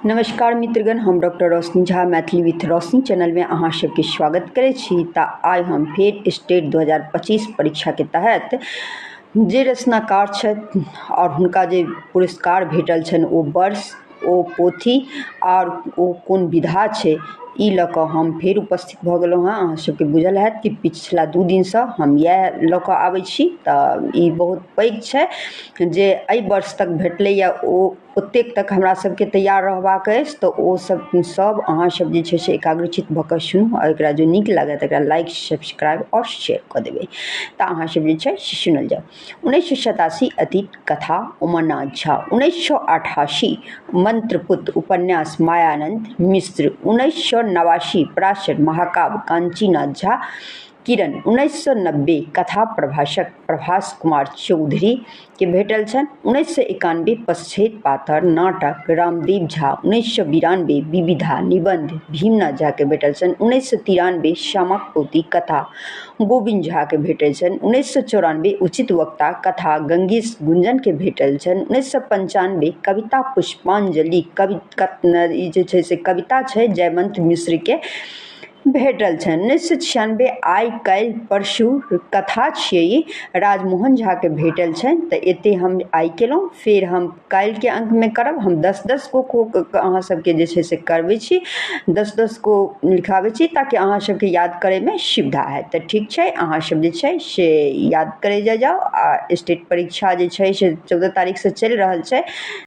नमस्कार मित्रगण, हम डॉक्टर रोशनी झा मैथिली विथ रोशनी चैनलमे अहाँ सबके स्वागत करै छी। तऽ आइ हम फेर स्टेट 2025 परीक्षाके तहत जे रचनाकार छथि आओर हुनका जे पुरस्कार भेटल छनि, ओ वर्ष, ओ पोथी आओर ओ कोन विधा छै, ई लऽ कऽ हम फेर उपस्थित भऽ गेलहुँ हँ। अहाँ सबके बुझल हैत कि पिछला 2 दिनसँ हम इएह लऽ कऽ आबै छी। तऽ ई बहुत पैघ छै जे एहि वर्ष तक भेटलैए, ओ ओतेक तक हमरा सबके तैयार रहबाक अछि। तऽ ओ सब सब अहाँ सब जे छै से एकाग्रचित भऽ कऽ सुनू आओर एकरा जो नीक लागत एकरा लाइक, सब्सक्राइब आओर शेयर कऽ देबै। तऽ अहाँ सब जे छै से सुनल जाउ। 1987 अतीत कथा उमानाथ झा, 1988 मंत्रपुत उपन्यास मायानंद मिश्र, 1989 पराशर महाकाव्य कांचीनाथ झा किरण, 1990 कथा प्रभाषक प्रभास कुमार चौधरी के भेटल छनि, 1991 पश्छैत पाथर नाटक रामदेव झा, 1992 विविधा निबंध भीमनाथ झा के भेटल छनि, 1993 श्यामक पोथी कथा गोविंद झा के भेटल छनि, 1994 उचित वक्ता कथा गंगेश गुंजन के भेटल छनि, 1995 कविता पुष्पांजलि कवि ई जे छै से कविता छै जयवंत मिश्र के भेटल छनि, 1996 आइ काल्हि परसू कथा छियै ई राजमोहन झाके भेटल छनि। तऽ एते हम आइ केलहुँ, फेर हम काल्हिके अङ्कमे करब। हम 10-10 गो अहाँ सबके जे छै से करबै छी, 10-10 गो लिखाबै छी ताकि अहाँ सबके याद करैमे सुविधा हैत। तऽ ठीक छै, अहाँ सब जे छै से याद करै जाइ जाउ। आ स्टेट परीक्षा जे छै से 14 तारीखसँ चलि रहल छै।